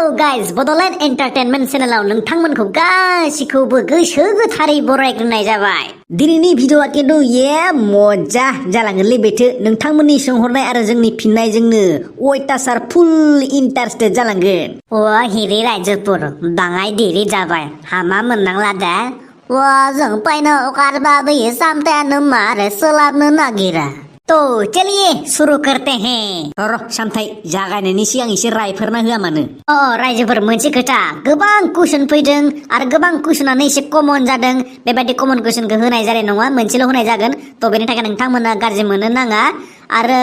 Hello guys Bodoland entertainment चेनेलाव नोंथांमोनखौ गासिखौबो गोसो गोथारै बरायग्रोनाय जाबाय। दिनैनि भिडिअआ खिन्थु मजा जालांगोनलै बेथो नोंथांमोननि सोंहरनाय आरो जोंनि फिननायजोंनो अयथासार फुल इन्टारेस्टेड जालांगोन। हिरि रायजोफोर बाङाय देरि जाबाय हामा मोननांला दा। जों बायनो ओंखारबाबो सामथायानो मारै सोलाबनो नागिरा। तो चलिए शुरू करते हैं। सामथाय जागायनायनि सिगां एसे रायफोरना होआ मानो। रायजोफोर मोनसे खोथा गोबां कुइसन फैदों आरो गोबां कुइसनानो एसे कमन जादों। बेबायदि कमन कुइसनखौ होनाय जानाय नङा, मोनसेल' होनाय जागोन। तो बेनि थाखाय नोंथांमोना गाज्रि मोननो नाङा आरो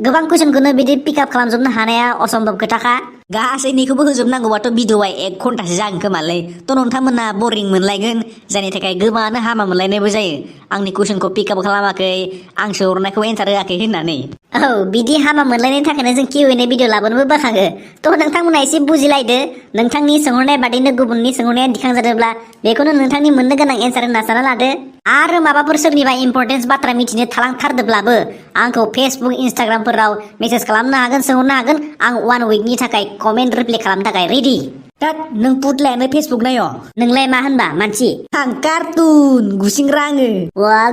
गोबां कुइसनखौनो बिदि पिकआप खालामजोबनो हानाया असम्भब खोथाखा। गासैनिखौबो होजोबनांगौबाथ' भिडिअआ 1 घन्टासो जागोन खोमालै। तो नोंथांमोना बरिं मोनलायगोन, जायनि थाखाय गोबाङानो हामा मोनलायनायबो जायो। आंनि कुइसनखौ पिकआप खालामाखै, आं सोंहरनायखौ एन्सार होआखै होननानै। बिदि हामा मोनलायनायनि थाखायनो जों Q&A भिडिअ लाबोनोबो बाखाङो। तो नोंथांमोना एसे बुजिलायदो। नोंथांनि सोंहरनाय बादिनो गुबुननि सोंहरनाया दिखांजादोंब्ला बेखौनो नोंथांनि मोननो गोनां एन्सार होनना सानना लादो। आरो माबाफोर सोरनिबा इम्परटेन्स बाथ्रा मिथिनो थालांथारदोब्लाबो आंखौ फेसबुक इन्स्टाग्रामफोराव मेसेज खालामनो हागोन, सोंहरनो हागोन। आं 1 उइकनि थाखाय कमेन्ट रिप्लाय खालामनो थाखाय रेडि। नों पुतलायानो फेसबुक नायो? नोंलाय मा होनबा मानसि? आं कार्टुन गुसिंग्रा आङो।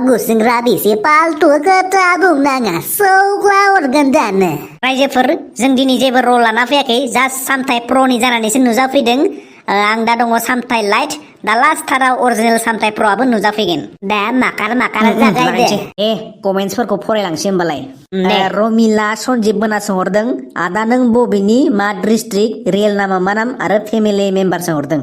गुसिंग्रा दिसे फाल्तु खोथा बुंनाङा, सौग्ला हरगोन दानो। रायजोफोर जों दिनै जेबो रल लाना फैयाखै, जास्ट सामथाय प्र'नि जानानैसो नुजाफैदों। आं दा दङ सामथाय लाइट, दा लास्टाराव अरिजिनेल सामथाय प्र'आबो नुजाफैगोन। दा माकार जागायदो। कमेन्ट्सफोरखौ फरायलांसै होमबालाय। रमिला सन्जिब मोना सोंहरदों, आदा नों बबेनि, मा डिस्ट्रिक्ट, रियेल नामा मा नाम आरो फेमिलि मेम्बार सोंहरदों।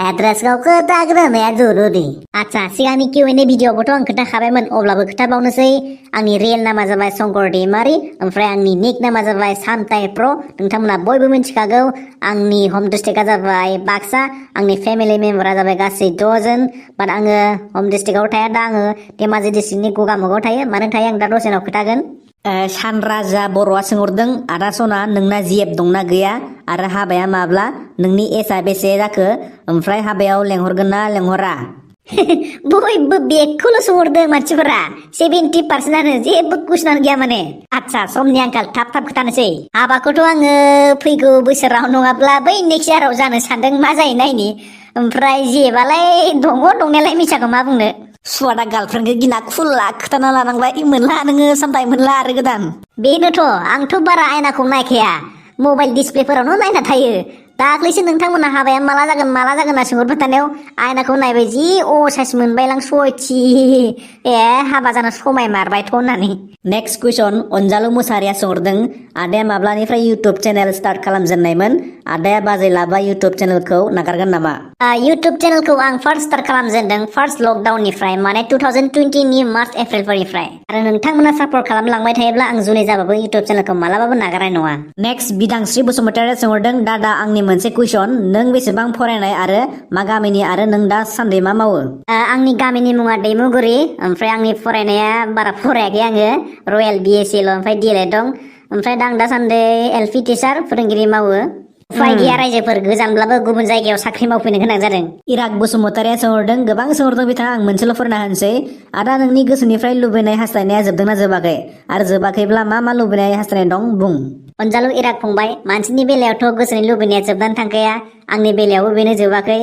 एड्रेसखौ खोथाग्रोनाया जरुरि। आच्छा, सिगांनि Q&A भिडिअआवबोथ' आं खोन्थाखाबायमोन, अब्लाबो खोन्थाबावनोसै। आंनि रियेल नामा जाबाय शंकर दैमारि, ओमफ्राय आंनि निक नामा जाबाय सामथाय प्र'। नोंथांमोना बयबो मिथिखागौ। आंनि हम डिस्ट्रिक्टआ जाबाय बाक्सा, आंनि फेमिलि मेम्बारा जाबाय गासै 6 जन। बाट आङो हम डिस्ट्रिक्टआव थाया, दा आङो धेमाजि डिस्ट्रिक्टनि गगामुगाव थायो। मानो थायो आं दा दसेनाव खोन्थागोन। सानराजा बर'आ सोंहरदों, आदा सना नोंना जिएफ दंना गैया आरो हाबाया माब्ला, नोंनि एजआ बेसे जाखो, ओमफ्राय हाबायाव लेंहरगोन ना लेंहरा? बयबो बेखौल' सोंहरदों मानसिफोरा। 70% जेबो कुइसनानो गैया माने। आच्छा, समनि आंखाल थाब खोथानोसै। हाबाखौथ' आङो फैगौ बोसोराव नङाब्ला बै नेक्स्ट इयाराव जानो सानदों, मा जायो नायनि। ओमफ्राय जिएफआलाय दङ दंनायालाय, मिसाखौ मा बुंनो। सुवादा गार्लफ्रेन्डखौ गिना खुला खोथाना लानांबाय। मोनला नोङो सामथाय मोनला आरो गोदान। बेनोथ' आंथ' बारा आयनाखौ नायखाया, मबाइल डिसप्लेफोरावनो नायना थायो। दाख्लैसो नोंथांमोना हाबाया माला जागोन होनना सोंहरबाय थानायाव आयनाखौ नायबाय, जि असाइस मोनबायलां सयथि। हाबा जानो समाय मारबायथ' होननानै। नेक्स्ट कुइसन, अनजालु मोसाहारिया सोंहरदों, आदाया माब्लानिफ्राय इउटुब चेनेल स्टार्ट खालामजेननायमोन? आदाया बाजै लाबा इउटुब चेनेलखौ नागारगोन नामा? इउटुब चेनेलखौ आं फार्स्ट स्टार्ट खालामजेनदों फार्स्ट लकडाउननिफ्राय, माने 2020नि मार्च एप्रिलफोरनिफ्राय। आरो नोंथांमोना सापर्ट खालामलांबाय थायोब्ला आं जुलि जाबाबो इउटुब चेनेलखौ मालाबाबो नागारनाय नङा। नेक्स्ट, बिदांस्रि बसुमतारिया सोंहरदों, दादा आंनि मोनसे कुइसन, नों बेसेबां फरायनाय आरो मा गामिनि आरो नों दा सान्दै मा मावो? आंनि गामिनि मुङा दैमुगुरि, ओमफ्राय आंनि फरायनाया बारा फरायाखै आङो, रयेल BSc ओमफ्राय DLED दं। ओमफ्राय दा आं दासान्दि LP टिचार फोरोंगिरि मावो। उफाय गैया रायजोफोर, गोजानब्लाबो गुबुन जायगायाव साख्रि मावफैनो गोनां जादों। इराक बसुमतारिया सोंहरदों, गोबां सोंहरदों बिथाङा, आं मोनसेल' फोरमायना होनोसै। आदा नोंनि गोसोनिफ्राय लुबैनाय हास्थायनाया जोबदोंना जोबाखै? आरो जोबाखैब्ला मा लुबैनाय हास्थायनाय दं बुं। अनजालु इराक फंबाय, मानसिनि बेलायावथ' गोसोनि लुबैनाया जोबनानै थांखाया, आंनि बेलायावबो बेनो जोबाखै।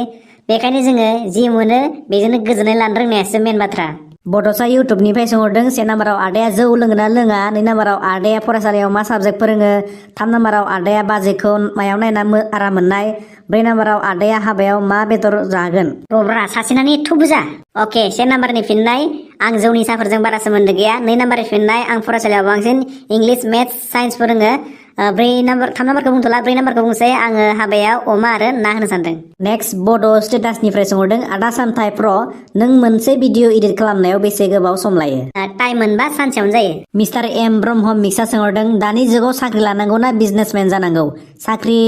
बेखायनो जोङो जि मोनो बेजोंनो गोजोननाय लानो रोंनायासो मेन बाथ्रा। बड'सा इउटुबनिफ्राय सोंहरदों, 1 नाम्बाराव आदाया जौ लोङोना लोङा, 2 नाम्बाराव आदाया फरायसालियाव मा साबजेक्ट फोरोङो, 3 नाम्बाराव आदाया बाजैखौ मायाव नायना आराम मोननाय, 4 नाम्बाराव आदाया हाबायाव मा बेदर जागोन? रब्रा सासेनानो एथ' बुरजा। अके, 1 नाम्बारनि फिननाय, आं जौनि साफोरजों बारा सोमोन्दो गैया। 2 नाम्बारनि फिननाय, आं फरायसालियाव बांसिन इंलिस, मेथ्स, साइन्स फोरोङो। 3 नाम्बारखौ बुंथ'ला, 4 नाम्बारखौ बुंसै, आङो हाबायाव अमा आरो ना होनो सानदों। नेक्स्ट, बड' स्टेटासनिफ्राय सोंहरदों, आदा सामथाय प्र', नों मोनसे भिडिअ इडिट खालामनायाव बेसे गोबाव सम लायो? टाइम मोनबा सानसेयावनो जायो। मिस्टार एम ब्रह्म मिक्सा सोंहरदों, दानि जुगाव साख्रि लानांगौ ना बिजनेसमेन जानांगौ? साख्रि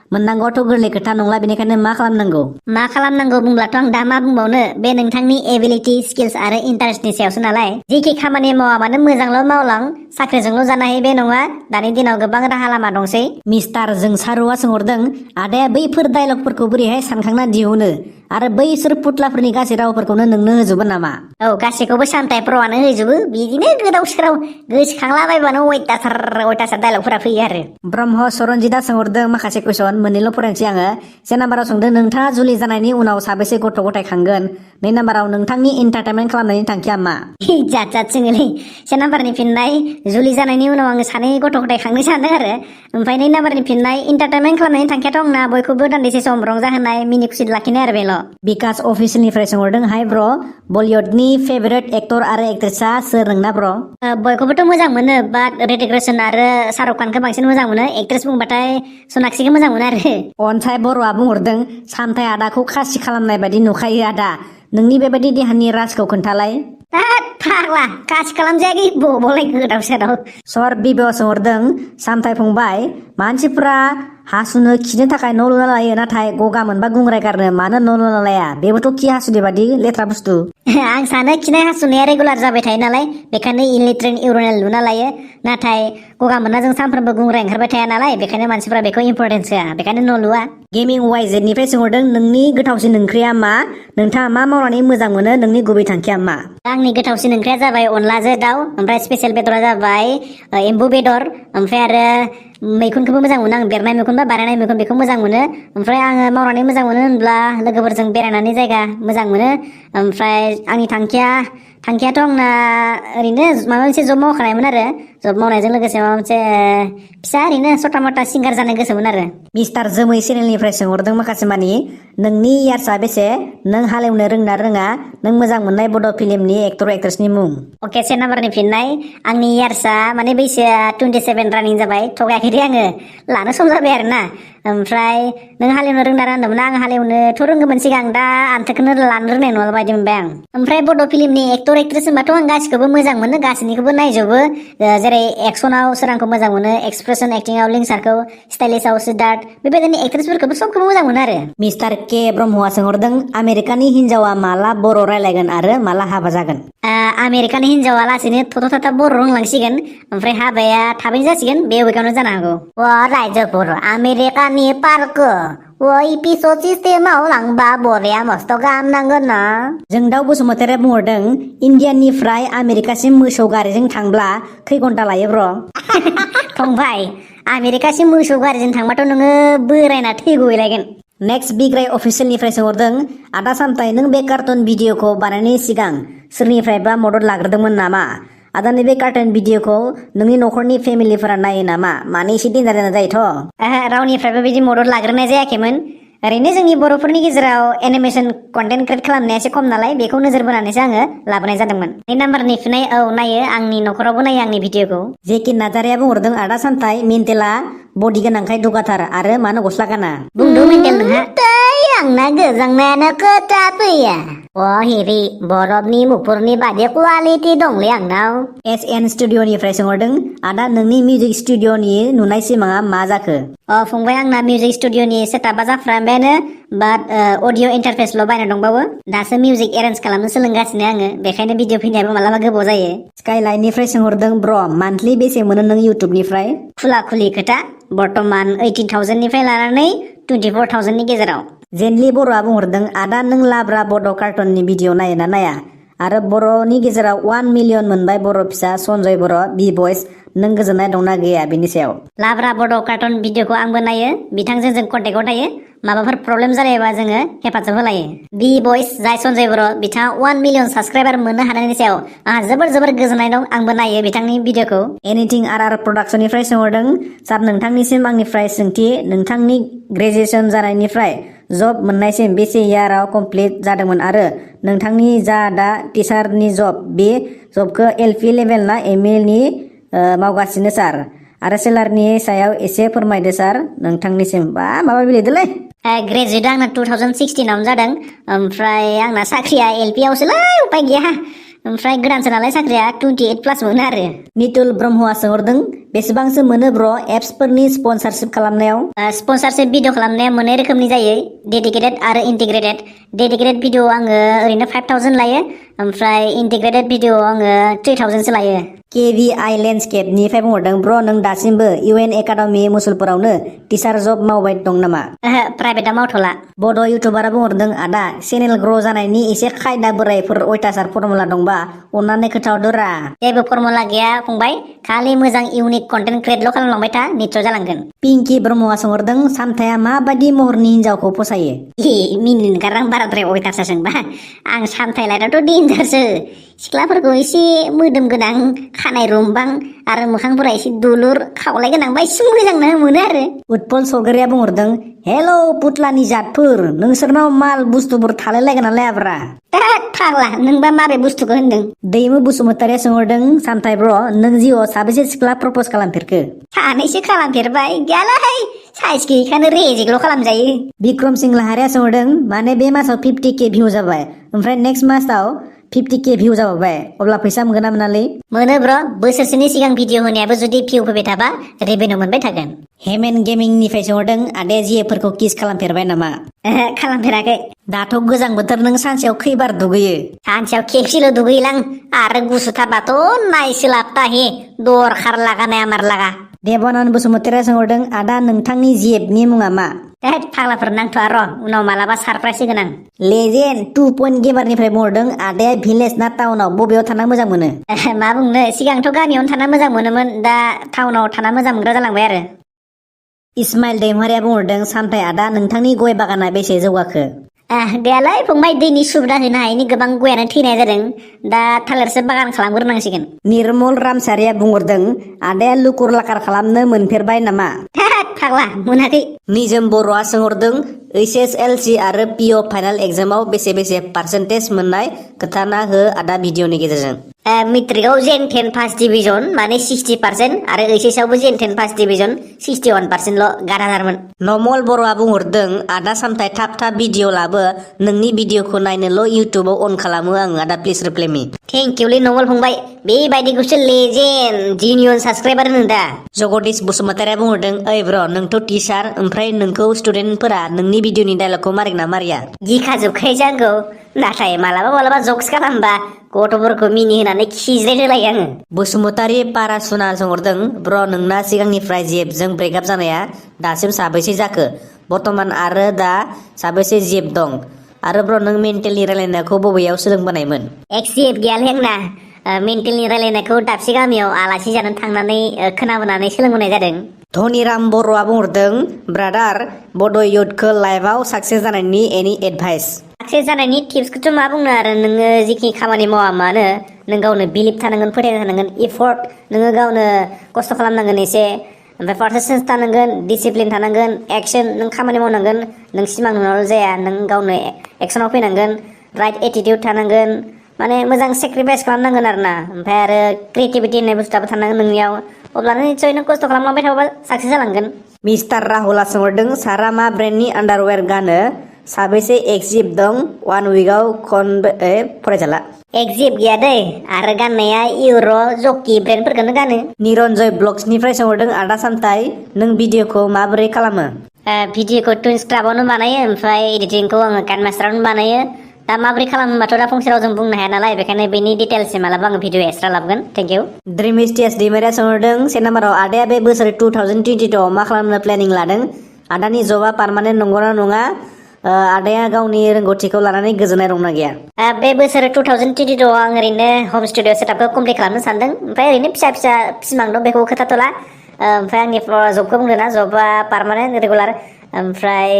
मोननांगौआथ' गोरलै खोथा नंला, बेनिखायनो मा खालामनांगौ? मा खालामनांगौ बुंब्लाथ' आं दा मा बुंबावनो, बे नोंथांनि एबिलिटि, स्किल्स आरो इन्टारेस्टनि सायावसो नालाय। जेखि खामानि मावा मानो मोजांल' मावलां, साख्रिजोंल' जानो हायो बे नङा। दानि दिनाव गोबां राहा लामा दंसै। मिस्टार जोंसारुआ सोंहरदों, आदाया बैफोर डायलगफोरखौ बोरैहाय सानखांना दिहुनो? आरो बैसोर पुतलाफोरनि गासै रावफोरखौनो नोंनो होजोबो नामा? औ गासैखौबो सान्थाय प्र'आनो होजोबो बिदिनो गोदाव सोराव गोसोखांलाबायबानो अयथासार डायलगफोरा फैयो आरो। ब्रह्म सरनजितआ सोंहरदों माखासे कुइसन मोननैल' फरायनोसै आङो। से नाम्बाराव सोंदों नोंथाङा जुलि जानायनि उनाव साबेसे गथ' गथाय खांगोन? 2 नाम्बाराव नोंथांनि एन्टारटेनमेन्ट खालामनायनि थांखिया मा? जात जात सोङोलै। 1 नाम्बारनि फिननाय जुलि जानायनि उनाव आङो 2 गथ' गथाय खांनो सानदों आरो। ओमफ्राय 2 नाम्बारनि फिननाय एन्टारटेनमेन्ट खालामनायनि थांखियाथ' आंना बयखौबो दान्दिसे सम रंजाहोनाय मिनि खुसि लाखिनाय आरो बेल'। बिकास अफिसियेलनिफ्राय सोंहरदों हाय ब्र बलिउडनि फेभरेट एक्टर आरो एक्ट्रेसआ सोर नोंना ब्र? बयखौबोथ' मोजां मोनो बाट ऋतिक रोशन आरो शाहरुख खानखौ बांसिन मोजां मोनो। एक्ट्रेस बुंबाथाय सनाक्षीखौ मोजां मोनो आरो। अनसाय बर'आ बुंहरदों सान्थाय आदाखौ खासि खालामनाय बायदि नुखायो आदा, नोंनि बेबायदि देहानि राजखौ खोन्थालाय। फाग्ला खासि खालामजायाखै बबावलाय गोदाव सोराव। सर बिब'आ सोंहरदों सान्थाय फंबाय मानसिफ्रा हासुनो खिनो थाखाय न' लुना लायो नाथाय गगा मोनबा गुंग्राय गारनो मानो न' लुना लाया? बेबोथ' खि हासुदै बादि लेथ्रा बुस्थु। आं सानो खिनाय हासुनाया रेगुलार जाबाय थायो नालाय बेखायनो इलेक्ट्रिन इउरिनेल लुना लायो, नाथाय गगा मोनना जों सानफ्रोमबो गुंग्राय ओंखारबाय थाया नालाय बेखायनो मानसिफ्रा बेखौ इम्परटेन्स होआ बेखायनो न' लुआ। गेमिं वाइजेडनिफ्राय सोंहरदों नोंनि गोथावसिन ओंख्रिया मा? नोंथाङा मा मावनानै मोजां मोनो? नोंनि गुबै थांखिया मा? आंनि गोथावसिन ओंख्रिया जाबाय अनलाजों दाउ, ओमफ्राय स्पेसियेल बेदरा जाबाय एम्बु बेदर, ओमफ्राय आरो मैखुनखौबो मोजां मोनो आं, बेरनाय मैखुन बा बानायनाय मैखुन बेखौ मोजां मोनो। ओमफ्राय आङो मावनानै मोजां मोनो होनब्ला लोगोफोरजों बेरायनानै जायगा मोजां मोनो। ओमफ्राय आंनि थांखियाथ' आंना ओरैनो माबा मोनसे जब मावखानायमोन आरो जब मावनायजों लोगोसे माबा मोनसे फिसा ओरैनो सटा मटा सिंगार जानो गोसोमोन आरो। मिस्टार जोमै चेनेलनिफ्राय सोंहरदों माखासे मानि नोंनि इयार्सआ बेसे? नों हालेवनो रोंना रोङा? नों मोजां मोननाय बड' फिल्मनि एक्टर एक्ट्रेसनि मुं? अके 1 नाम्बारनि फिननाय आंनि इयार्सआ माने बैसोआ 27 रानिं जाबाय, थगायाखै दे आङो, लानो सम जाबाय आरो ना। ओमफ्राय नों हालेवनो रोंना होनदोंमोन, आं हालेवनोथ' रोंगौमोन सिगां, दा आन्थोखौनो लानो रोंनाय नङा बायदि मोनबाय आं। ओमफ्राय बड' फिल्मनि एक्टर एक्ट्रेस होनबाथ' आं गासिखौबो मोजां मोनो, गासैनिखौबो नायजोबो, जेरै एक्सनाव सोरांखौ मोजां मोनो, एक्सप्रेसन एक्टिंआव लिंसारखौ, स्टाइलिशआव सिद्धार्थ, बेबायदिनो एक्ट्रेसफोरखौबो सबखौबो मोजां मोनो आरो। मिस्टार के ब्रह्मआ सोंहरदों आमेरिकानि हिन्जावा माला बर' रायलायगोन आरो माला हाबा जागोन? आमेरिकानि हिन्जावा लासैनो थथ' थाथा बर' रोंलांसिगोन, ओमफ्राय हाबाया थाबैनो जासिगोन, बे उइकावनो जानो हागौ। रायजोफोर आमेरिकानि पार्क इपिसड सिस्टेमाव लांबा बरिया मस्थ' गाहाम नांगोन ना? जोंदाव बसुमतारिया बुंहरदों इण्डियानिफ्राय आमेरिकासिम मोसौ गारिजों थांब्ला खै घन्टा लायो ब्र? फंबाय आमेरिकासिम मोसौ गारिजों थांबाथ' नोङो बोरायना थैगुलायगोन। नेक्स्ट बिग्राय अफिसियेलनिफ्राय सोंहरदों आदा सामथाय नों बे कार्टुन भिडिअखौ बानायनायनि सिगां सोरनिफ्रायबा मदद लाग्रोदोंमोन नामा? आदानि बे कार्टुन भिडिअखौ नोंनि न'खरनि फेमिलिफोरा नायो नामा? माने एसे देन्जार जायोथ'। रावनिफ्रायबो बिदि मदद लाग्रोनाय जायाखैमोन, ओरैनो जोंनि बर'फोरनि गेजेराव एनिमेसन कन्टेन्ट क्रियेट खालामनाया एसे खम नालाय बेखौ नोजोर बोनानैसो आङो लाबोनाय जादोंमोन। 2 नाम्बारनि फिनाय औ नायो, आंनि न'खरावबो नायो आंनि भिडिअखौ। जेकिन नार्जारिया बुंहरदों आदा सामथाय मेन्टेला बडि गोनांखाय दुगाथार आरो मानो गस्ला गाना? बुंदो मेन्टेल नोंहा। आंना गोजांनायानो खोथा फैया। हिरि बरफनि मुफुरनि बादि कुवालिटि दंलै आंनाव। SN स्टुडिअ'निफ्राय सोंहरदों आदा नोंनि मिउजिक स्टुडिअ'नि नुनाय सिमाङा मा जाखो? फंबाय आंना मिउजिक स्टुडिअ'नि सेटआपा जाफ्रामबायानो, बाट अडिअ' इन्टारफेसल' बायना दंबावो। दासो मिउजिक एरेन्ज खालामनो सोलोंगासिनो आङो, बेखायनो भिडिअ फैनायाबो मालाबा गोबाव जायो। स्काइलाइटनिफ्राय सोंहरदों ब्र मान्थलि बेसे मोनो नों इउटुबनिफ्राय? खुला खुलि खोथा, बर्तमान 18,000निफ्राय लानानै 24,000नि गेजेराव। जेनलि बर'आ बुंहरदों आदा नों लाब्रा बड' कार्टुननि भिडिअ नायोना नाया? आरो बर'नि गेजेराव 1 मिलियन मोनबाय बर' फिसा सन्जय बर' बि भइस, नों गोजोननाय दंना गैया बेनि सायाव? लाब्रा बड' कार्टुन भिडिअखौ आंबो नायो, बिथांजों जों कन्टेक्टआव थायो, माबाफोर प्रब्लेम जालायोबा जोङो हेफाजाब होलायो। बि भइस जाय सन्जय बर' बिथाङा 1 मिलियन साबस्क्राइबार मोननो हानायनि सायाव आंहा जोबोर गोजोननाय दं, आंबो नायो बिथांनि भिडिअखौ। एनिथिं आर प्रडाक्सननिफ्राय सोंहरदों सार नोंथांनिसिम आंनिफ्राय सोंथि नोंथांनि ग्रेजुवेसन जानायनिफ्राय जब मोननायसिम बेसे इयाराव कमप्लिट जादोंमोन आरो नोंथांनि जा दा टिचारनि जब बे जबखौ LP लेभेल ना ME नि मावगासिनो सार? आरो सेलारनि सायाव एसे फोरमायदो सार नोंथांनिसिम। माबा बिलायदोलै। ग्रेजुवेटआ आंना 2016आवनो जादों, ओमफ्राय आंना साख्रिया LP आवसोलै, उपाय गैया। ओमफ्राय गोदानसो नालाय साख्रिया 28+ मोनो आरो। नितुल ब्रह्मआ सोंहरदों बेसेबांसो मोनो ब्र एप्सफोरनि स्पन्सारशिप खालामनायाव? स्पन्सारशिप भिडिअ खालामनाया मोननै रोखोमनि जायो, डेडिकेटेड आरो इन्टिग्रेटेड। डेडिकेटेड भिडिअ आङो ओरैनो 5,000 लायो, ओमफ्राय इन्टिग्रेटेड भिडिअ आङो 3,000सो लायो। KVI लेन्डस्केपनिफ्राय बुंहरदों ब्र नों दासिमबो UN एकाडेमि मुसलपुरावनो टिचार जब मावबाय दं नामा? प्राइभेटआ मावथ'ला। बड' इउटुबारा बुंहरदों आदा चेनेल ग्र' जानायनि एसे खायदा बोरायफोर अयथासार फर्मुला दंबा अन्नानै खोन्थाहरदोरा। जेबो फर्मुला गैया फंबाय, खालि मोजां इउनिक कन्टेन्ट क्रियेटल' खालामलांबाय था, निस्सय जालांगोन। पिंकि ब्रह्मआ सोंहरदों सामथाया माबायदि महरनि हिनजावखौ फसायो? मिनिनो ओंखारहां बाराद्राय अयथासार सोंबा। आं सामथाय लायदावथ' डेन्जारसो। सिख्लाफोरखौ एसे मोदोम गोनां, खानाय रुम्बां आरो मोखांफोरा एसे दुलुर, खावलाय गोनांबा एसे मोजां मोनो आरो। उत्पल सरगोरिया बुंहरदों हेल' पुतलानि जातफोर, नोंसोरनाव माल बुस्थुफोर थालायलायगोन ना लायाब्रा? फाग्ला नोंबा माबे बुस्थुखौ होनदों? दैमु बसुमतारिया सोंहरदों सामथाय ब्र नों जिउआव साबेसे सिख्ला प्रपज खालामफेरखो? सानैसो खालामफेरबाय, गैयालाय साइज गैयैखायनो रेजेकल' खालामजायो। बिक्रम सिंह लाहारिया सोंहरदों माने बे मासाव 50K भिउ जाबाय, ओमफ्राय नेक्स्ट मासाव 50K भिउ जाबावबाय, अब्ला फैसा मोनगोन ना मोनालै? मोनो ब्र, बोसोरसेनि सिगां भिडिअ होनायाबो जुदि भिउ फैबाय थाबा रेभेनिउ मोनबाय थागोन। हेमेन गेमिंनिफ्राय सोंहरदों आदाया जिएफोरखौ किस खालामफेरबाय नामा? खालामफेराखै। दाथ' गोजां बोथोर, नों सानसेयाव खैबार दुगैयो? सानसेयाव खेबसेल' दुगैलां, आरो गुसुथारबाथ' नायसोलाबता हे दरखार लागा नाय आमार लागा। देबानन्द बसुमतारिया सोंहरदों आदा नोंथांनि जिएफनि मुङा मा? फाग्लाफोर नांथ'आ र', उनाव मालाबा सारप्राइज होगोन आं। लेजेन्ड 2 पइन्ट गेमारनिफ्राय बुंहरदों आदाया भिलेज ना टाउनाव बबेयाव थाना मोजां मोनो? मा बुंनो, सिगांथ' गामियावनो थाना मोजां मोनोमोन, दा टाउनाव थाना मोजां मोनग्रा जालांबाय आरो। इस्माइल दैमारिया बुंहरदों सामथाय आदा नोंथांनि गय बागाना बेसे जौगाखो? गैयालाय फंबाय, दैनि सुबिदा होनो हायैनि गोबां गयानो थैनाय जादों, दा थालिरसो बागान खालामग्रोनांसिगोन। निर्मल रामसारिया बुंहरदों आदाया लुकुर लाखार खालामनो मोनफेरबाय नामा? फाग्ला मोनाखै। निजोम बर'आ सोंहरदों HSLC आरो PO फाइनाल एग्जामाव बेसे पार्सेन्टेज मोननाय खोथाना हो आदा भिडिअनि गेजेरजों। मेट्रिकआव जेन 10 फार्स्ट डिभिजन माने 60%, आरो HSआवबो जेन 10 फार्स्ट डिभिजन 61%ल' गारागारमोन। नमल बर'आ बुंहरदों आदा सामथाय थाब भिडिअ लाबो, नोंनि भिडिअखौ नायनोल' इउटुबाव अन खालामो आङो आदा प्लिज रिप्लाय मी। थेंक इउलै नमल फंबाय, बेबायदिखौसो लेजेन्ड जिनियन साबसक्राइबार होनो दा। जगदीश बसुमतारिया बुंहरदों ओइ ब्र नोंथ' टिचार, ओमफ्राय नोंखौ स्टुडेन्टफोरा नोंनि भिडिअनि डायलगखौ मारिना मारिया? गिखाजोबखायो आंखौ, नाथाय मालाबा जक्स खालामबा गथ'फोरखौ मिनि होनानै खिज्राय होलायो आङो। बसुमतारी पारासुना सोंहरदों ब्र नोंना सिगांनिफ्राय जिएफजों ब्रेकआप जानाया दासिम साबैसे जाखो? बर्तमान आरो दा साबैसे जिएफ दं? आरो ब्र नों मेन्टेलनि रायलायनायखौ बबेयाव सोलोंबोनायमोन? एक्स जिएफ गैयालै आंना, मेन्टेलनि रायलायनायखौ दाबसे गामियाव आलासि जानो थांनानै खोनाबोनानै सोलोंबोनाय जादों। धनिराम बर'आ बुंहरदों ब्रादार बड' इयुथखौ लाइफआव साक्सेस जानायनि एनि एडभाइस? साक्सेस जानायनि टिप्सखौथ' मा बुंनो आरो, नोङो जिखिनि खामानि मावा मानो नों गावनो बिलिभ थानांगोन, फोथायनाय थानांगोन, एफर्ट नोङो गावनो खस्थ' खालामनांगोन एसे, ओमफ्राय पारसिस्टेन्स थानांगोन, डिसिप्लिन थानांगोन, एक्सन नों खामानि मावनांगोन, नों सिमां नुनाल' जाया, नों गावनो एक्सनाव फैनांगोन, राइट एटिटिउड थानांगोन, माने मोजां सेक्रिफाइस खालामनांगोन आरोना, ओमफ्राय आरो क्रिएटिभिटि होननाय बुस्थुआबो थानांगोन नोंनियाव, अब्लानो निस्सय नों खस्थ' खालामलांबाय थाबा साक्सेस जालांगोन। मिस्टार राहुलआ सोंहरदों सारा मा ब्रेन्डनि आन्डारवेर गानो? साबैसे एक्जिप दं? 1 उइकआव फरायजाला। एक्जिप गैया दै, आरो गाननाया इउर' जकि ब्रेन्डफोरखौनो गानो। निरन्जय ब्लग्सनिफ्राय सोंहरदों आदा सामथाय नों भिडिअखौ माबोरै खालामो? भिडिअखौ टुइनस्क्राबावनो बानायो, ओमफ्राय एडिटिंखौ आङो काइनमास्टारावनो बानायो। दा माबोरै खालामबाथ' दा फंसे रावजों बुंनो हाया नालाय, बेखायनो बेनि डिटेल्ससिम मालाबा आङो भिडिअ एक्सट्रा लाबोगोन। Thank you. ड्रिमिस्टियास दैमारिया सोंहरदों से नाम्बाराव आदाया बे बोसोर 2022 मा खालामनो प्लेनिं लादों? आदानि जबा पार्मानेन्ट नंगौना नङा? आदाया गावनि रोंगौथिखौ लानानै गोजोननाय दंना गैया? बे बोसोर 2022 आं ओरैनो हम स्टुडिअ सेटआपखौ कमप्लिट खालामनो सानदों, ओमफ्राय ओरैनो फिसा सिमां दं, बेखौ खोथाथ'ला। ओमफ्राय आंनि जबखौ बुंदों ना, जबा पार्मानेन्ट रेगुलार, ओमफ्राय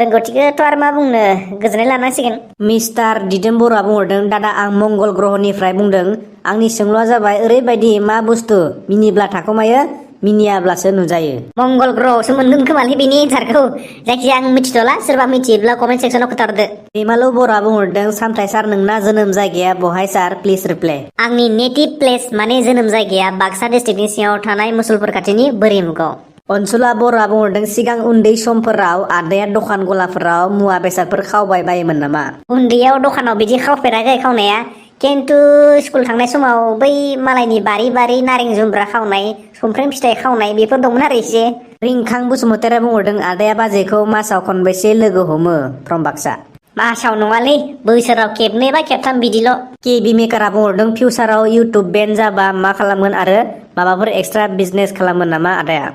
रोंगौथिखौथ' आरो मा बुंनो, गोजोननाय लानांसिगोन। मिस्टार दिदोम बर'आ बुंहरदों दादा आं मंगल ग्रहनिफ्राय बुंदों, आंनि सोंलुआ जाबाय ओरैबायदि मा बुस्थु मिनिब्ला थाखोमायो, मिनियाब्लासो नुजायो? मंगल ग्रहआवसो मोनगोन खोमालै बेनि एन्सारखौ, जायखिजाया आं मिथिथ'ला, सोरबा मिथियोब्ला कमेन्ट सेक्सनाव खोन्थाहरदो। दैमालु बर'आ बुंहरदों सामथाय सार नोंना जोनोम जायगाया बहाय सार? Please reply. आंनि नेटिभ प्लेस माने जोनोम जायगाया बाक्सा डिस्ट्रिक्टनि सिङाव थानाय मुसलपुर खाथिनि बोरिमुगाव। अनसुला बर'आ बुंहरदों सिगां उन्दै समफोराव आदाया दखान गलाफोराव मुवा बेसादफोर खावबाय बायोमोन नामा? उन्दैयाव दखानाव बिदि खावफेराखै खावनाया, खिन्थु स्कुल थांनाय समाव बै मालायनि बारि नारें जुमब्रा खावनाय, सुमफ्रेम फिथाइ खावनाय बेफोर दंमोन आरो एसे। रिंखां बसुमतारिया बुंहरदों आदाया बाजैखौ मासाव खनबेसे लोगो हमो? फ्रम बाक्सा। मासाव नङालै बोसोराव खेबनै बा खेबथाम बिदिल'। केबि मेकारा बुंहरदों फिउचाराव इउटुब बेन जाबा मा खालामगोन आरो माबाफोर एक्सट्रा बिजनेस खालामगोन नामा आदाया?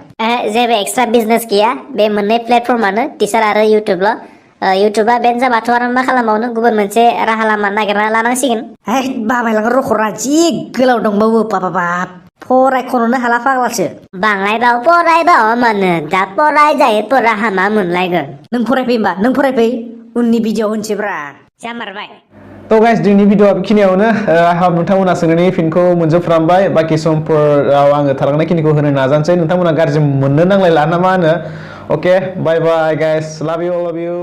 जेबो एक्सट्रा बिजनेस गैया, बे मोननै प्लेटफर्मानो टिचार आरो इउटुबल'। इउटुबा बेन जाबाथ' आरो मा खालामबावनो, गुबुन मोनसे राहा लामा नागिरना लानांसिगोन। बाबायलाङो रखरा जि गोलाव दंबावो बाबाबाब फरायख'नोनो हाला फाग्लासो। बाङायबाव फरायबाव मानो दा फराय जायो फरा हामा मोनलायगोन। नों फरायफै होमबा, नों फरायफै उननि भिडिअ होनसैब्रा। जामारबाय। तो गाइस दिनैनि भिडिअआ बेखिनियावनो। आइ होप नोंथांमोना सोंनायनि फिनखौ मोनजोबफ्रामबाय। बाखि समफोराव आङो थालांनायखिनिखौ होनो नाजानोसै। नोंथांमोना गाज्रि मोननो नांलायला ना मा होनो? अके बाय बाय गाइस, लाभ इउ अल अफ इउ।